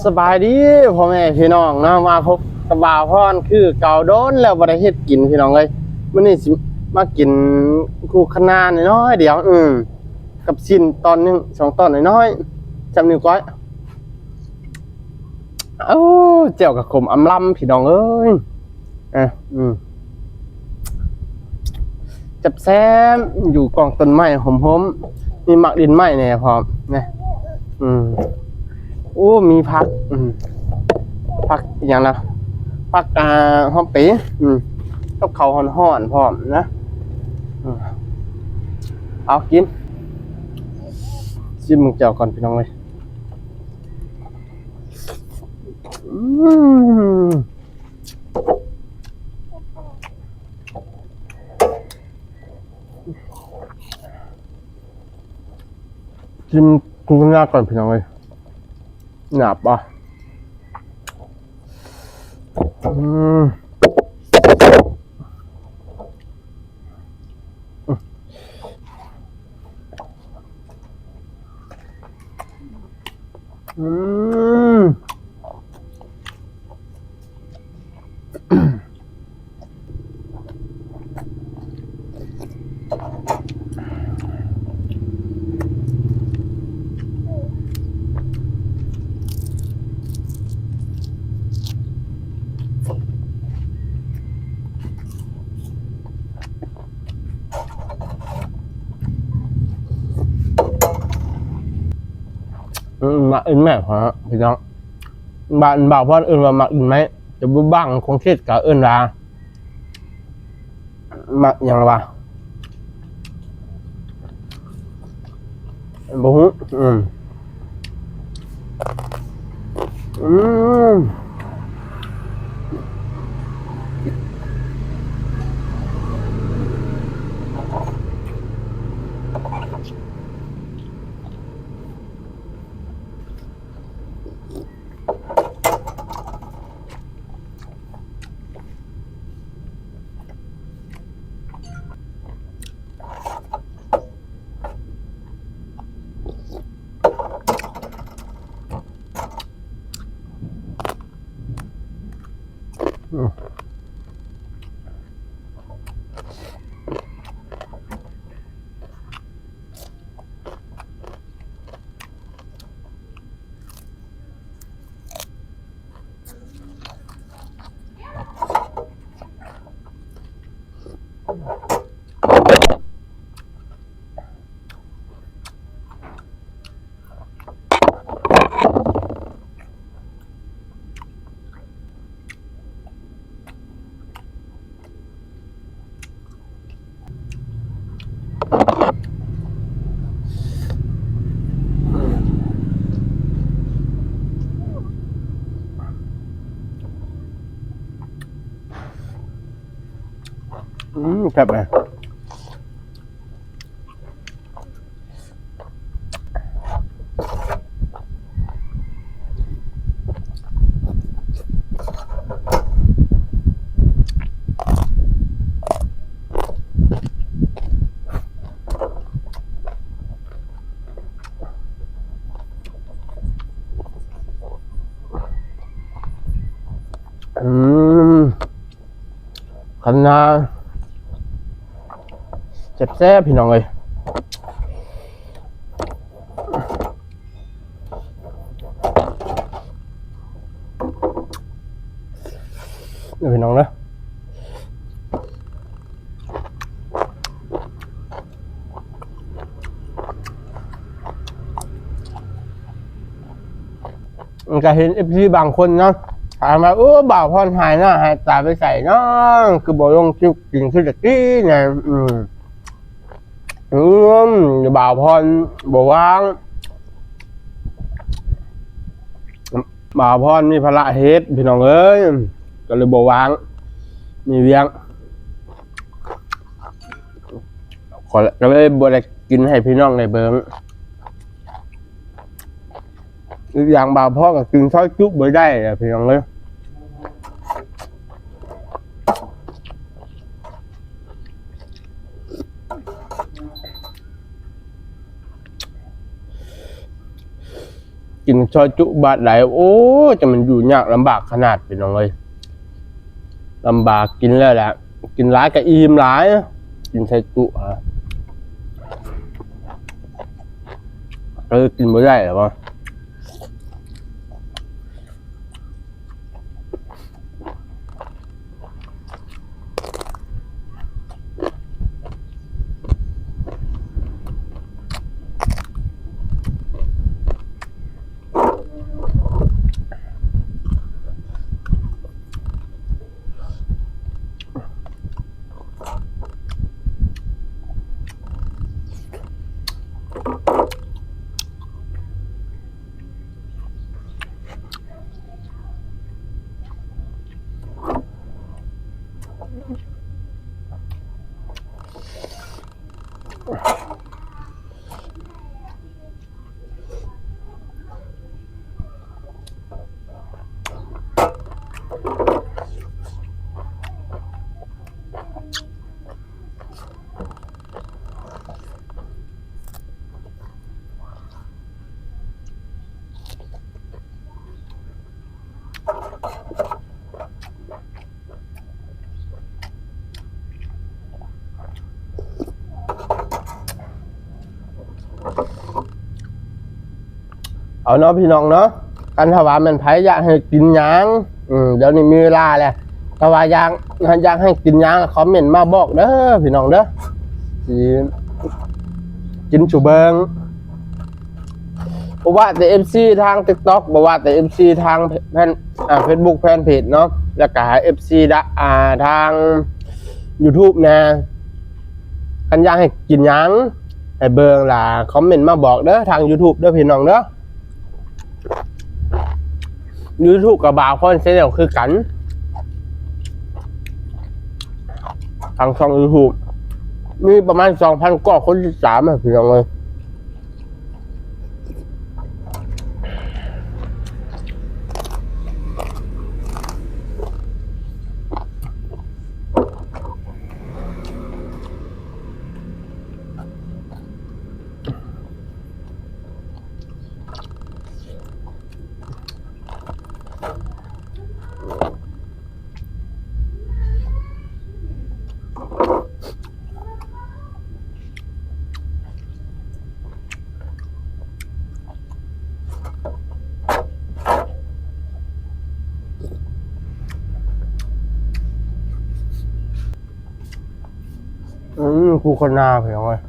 ສະບາຍດີພໍ່ແມ່ພີ່ນ້ອງເນາະ ມາພົບກັບບ່າວພອນຄືເກົ່າ ດົນແລ້ວບໍ່ໄດ້ເຮັດກິນພີ່ນ້ອງເອີຍ. ມື້ນີ້ຊິມາກິນຄູ່ຄະນານ້ອຍໆດຽວ ອືມ ກັບຊີ້ນຕອນໜຶ່ງສອງຕອນນ້ອຍໆ ຈຳນິ້ວກ້ອຍ. ໂອ້ ແຈ່ວກະຂົມອຳລຳພີ່ນ້ອງເອີຍ. ອ່ະ ອືມ ແຊບໆ ຢູ່ກ້ອງຕົ້ນໄມ້ຫົມໆ ມີໝາກດິນໄມ້ແດ່ພ້ອມນະ. ອືມ ໂອ້ ມີຜັກ ອືມ ຜັກອີ່ຫຍັງນະ ຜັກ ອ່າ ຫອມເປ ອືມ ກັບເຂົ້າຮ້ອນໆພ້ອມນະ. ອືມ ເອົາກິນ ຊີມເບິ່ງແຈ່ວກ່ອນພີ່ນ້ອງເອີຍ. ອືມ ຊີມກຸ້ງຍາກກ່ອນພີ່ນ້ອງເອີຍ ຫຍາບບໍ່? ອືມ ອືມ ອືມ ໝາກອິນໄມ້ ພີ່ນ້ອງ ບ້ານບ່າວພອນເອີ້ນວ່າໝາກອິນໄມ້ ແຕ່ຢູ່ບາງຂົງເຂດກະເອີ້ນວ່າ ໝາກຫຍັງລະວະ ບໍ່ຮູ້. ອືມ ອືມ ອືມ ແຊບເລີຍ. ອືມ ຄະນາ ແຊບໆ ພີ່ນ້ອງເອີຍ. ເດີພີ່ນ້ອງເດີ ມັນກະເຫັນເອັຟຊີບາງຄົນເນາະ ຖາມວ່າ ໂອ້ ບ່າວພອນຫາຍໜ້າຫາຍຕາໄປໃສເນາະ ຄືບໍ່ລົງຄລິບກິນຄືຕະກີ້ນະ. ອືມ ອືມ ບ່າວພອນບໍ່ວ່າງ ບ່າວພອນມີພາລະເຮັດ ພີ່ນ້ອງເອີຍ ກໍເລີຍບໍ່ວ່າງ ມີວຽກ ກໍເລີຍບໍ່ໄດ້ກິນໃຫ້ພີ່ນ້ອງໄດ້ເບິ່ງ. ອີກຢ່າງບ່າວພອນກໍກິນຊອຍຈຸບໍ່ໄດ້ລະ ພີ່ນ້ອງເອີຍ. ກິນ ຊອຍຈຸບາດໃດ ໂອ້ຍ ຈັ່ງມັນຢູ່ຍາກລຳບາກຂະໜາດ ພີ່ນ້ອງເອີຍ ລຳບາກ. ກິນແລ້ວແຫຼະ ກິນຫຼາຍກໍອີ່ມຫຼາຍ ກິນຊອຍຈຸຫາ ເອີ ກິນບໍ່ໄດ້ແລ້ວ. ເອົາເນາະພີ່ນ້ອງເນາະ ຄັນຖ້າວ່າແມ່ນໃຜຢາກໃຫ້ກິນຫຍັງ ອືມ ດຽວນີ້ມີເວລາແລ້ວ ຖ້າວ່າຢາກ ຢາກໃຫ້ກິນຫຍັງ ຄອມເມັນມາບອກເດີພີ່ນ້ອງເດີ ຊິກິນສູ່ເບິ່ງ. ບໍ່ວ່າແຕ່ເອັຟຊີທາງຕິກຕັອກ ບໍ່ວ່າແຕ່ເອັຟຊີທາງແຟນ ອ່າ ເຟສບຸກແຟນເພຈເນາະ ແລ້ວກະເອັຟຊີ ອ່າ ທາງຢູທູບແດ່ ຄັນຢາກໃຫ້ກິນຫຍັງໃຫ້ເບິ່ງ ລະຄອມເມັນມາບອກເດີ ທາງຢູທູບເດີພີ່ນ້ອງເດີ. ຢູທູບກັບບ່າວພອນແຊນແນວຄືກັນ ທາງຊ່ອງຢູທູບມີປະມານສອງພັນກວ່າຄົນຕິດຕາມ ພີ່ນ້ອງເອີຍ. ອືມ ຄູຄະນາ ພີ່ນ້ອງເອີຍ.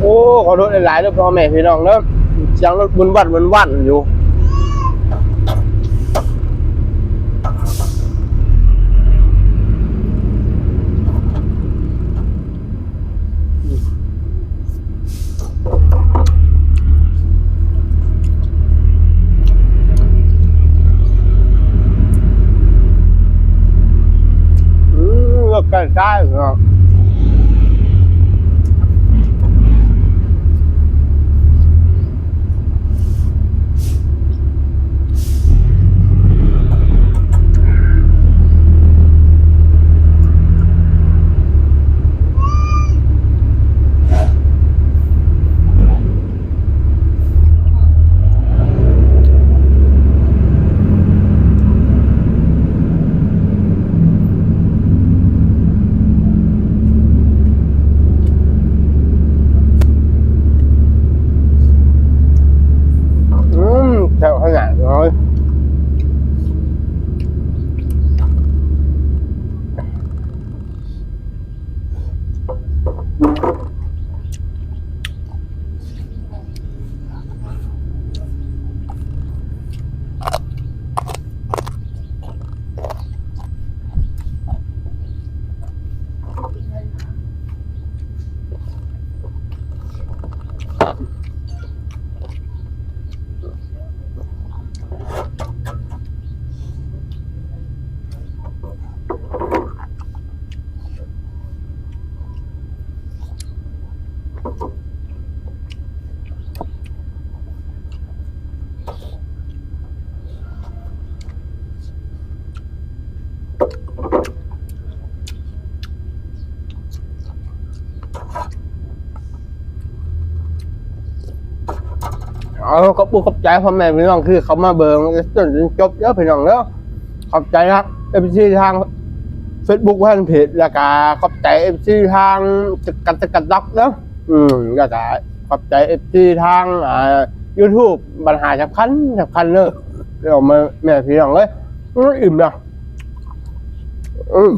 ໂອ້ ຂໍໂທດຫຼາຍໆເດີພໍ່ແມ່ພີ່ນ້ອງເດີ ສຽງລົດວຸນວັນໆຢູ່. ອືມ ລົດໃກ້ຕາຍເນາະ. ໂ ເອົາ ຂອບອົກຂອບໃຈພໍ່ແມ່ພີ່ນ້ອງທີ່ເຂົ້າມາເບິ່ງຈົນຈົນຈົບເດີພີ່ນ້ອງເດີ. ຂອບໃຈທາງເອັຟຊີທາງເຟສບຸກແຟນເພຈ ແລ້ວກະຂອບໃຈເອັຟຊີທາງຈັກກັນຈັກກັນດັອກເດີ. ອືມ ແລ້ວກະຂອບໃຈເອັຟຊີທາງ ອ່າ ຢູທູບ ບັນຫາສຳຄັນ ສຳຄັນເດີ. ເອົາມາແມ່ພີ່ນ້ອງເອີຍ ອືມ ອີ່ມນະ ອືມ.